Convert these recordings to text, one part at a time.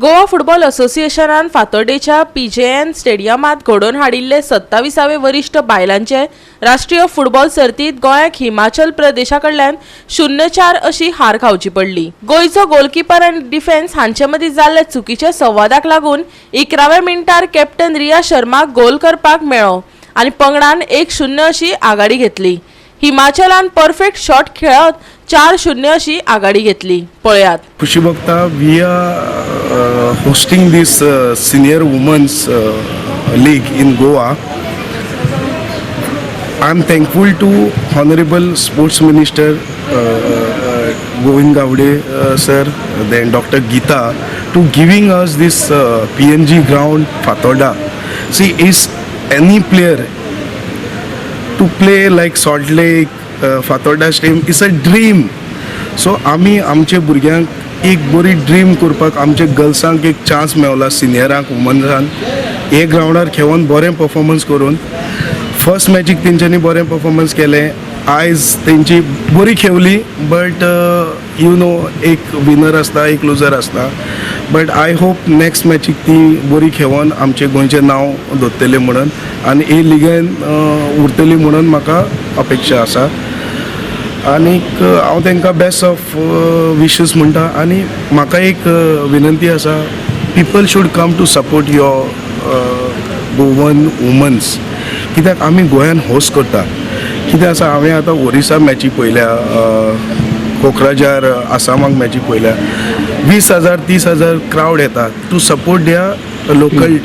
Goa football असोसिएशनान फातोर्डेच्या पीजेएन स्टेडियमांत घडोवन हाडिल्ले 27वे वरिश्ठ बायलांचे राष्ट्रीय फुटबॉल सर्तींत गोंयाक हिमाचल प्रदेशा कडल्यान 0-4 अशी हार खावची पडली. गोंयचो गोलकीपर आनी डिफेन्स हांचे मदीं जाल्ल्या चुकीच्या संवादाक लागून 11व्या मिनटार कॅप्टन रिया शर्माक गोल करपाक मेळ्ळो आनी पंगडान 1-0 अशी आघाडी घेतली. हिमाचलान परफेक्ट शॉट खेळत 4-0 अशी आघाडी घेतली. पळयात. खुशी भोगता. We are hosting this senior women's league in Goa. I am thankful to honourable sports minister Govind Gaude sir, then Doctor Geeta, to giving us this PNG ground, Fatorda. See, is any player to play like Salt Lake, Fatorda stadium is a dream. So आमी आमच्या भुरग्यांक एक बरी dream करपाक आमच्या गर्ल्सांक एक chance Mewla. सिनियरांक, वुमन्सांक हे ग्रावंडार खेळोन बरें परफॉर्मन्स करून, फर्स्ट मॅचीक तेंच्यांनी बरें परफॉर्मन्स केलें. आयज तेंची बरी खेवली, बट you know, एक विनर आसता, एक लुजर आसता. बट I hope next मॅचीक ती बरी खेळोन आमचें गोंयचें नांव दवरतली म्हणून आनी हे लिगेन उरतली म्हणून म्हाका अपेक्षा आसा. आनीक हांव तांकां बेस्ट ऑफ विशीस म्हणटा. आनी म्हाका एक विनंती आसा, people should come to support your Goan womens, कित्याक आमी गोंयान होस्ट करता. कितें आसा, हांवें आतां ओरिसा मॅची पळयल्या, कोक्राजार आसामाक मॅची पळयल्या, 20,000, 30,000 क्रावड येता to support their local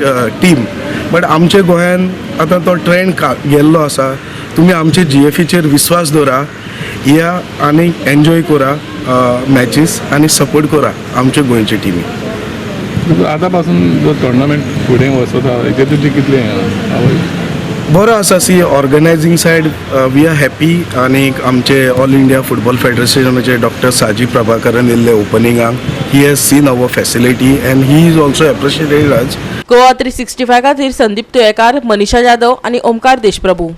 team. But आमच्या गोंयान आतां तो ट्रेंड गेल्लो आसा. तुमी आमचे जीएफएचेर विस्वास दवरा, या आनी एन्जॉय करा मॅचीस आनी सपोर्ट करा आमचे गोंयचे टिमी. आतां पासून जो टुर्नामेंट फुडें वचत आहा, हेजेर तुजी कितलें आवय? बरो आसा. See, organizing side we are happy. आनी आमचे ऑल इंडिया फुटबॉल फेडरेशनाचे डॉक्टर साजी प्रभाकरन येयल्ले ओपनिंगाक. He has seen our facility and he is also appreciated us. Goa 365 खातीर संदीप तुयेकार, मनीषा जाधव आनी ओमकार देशप्रभू.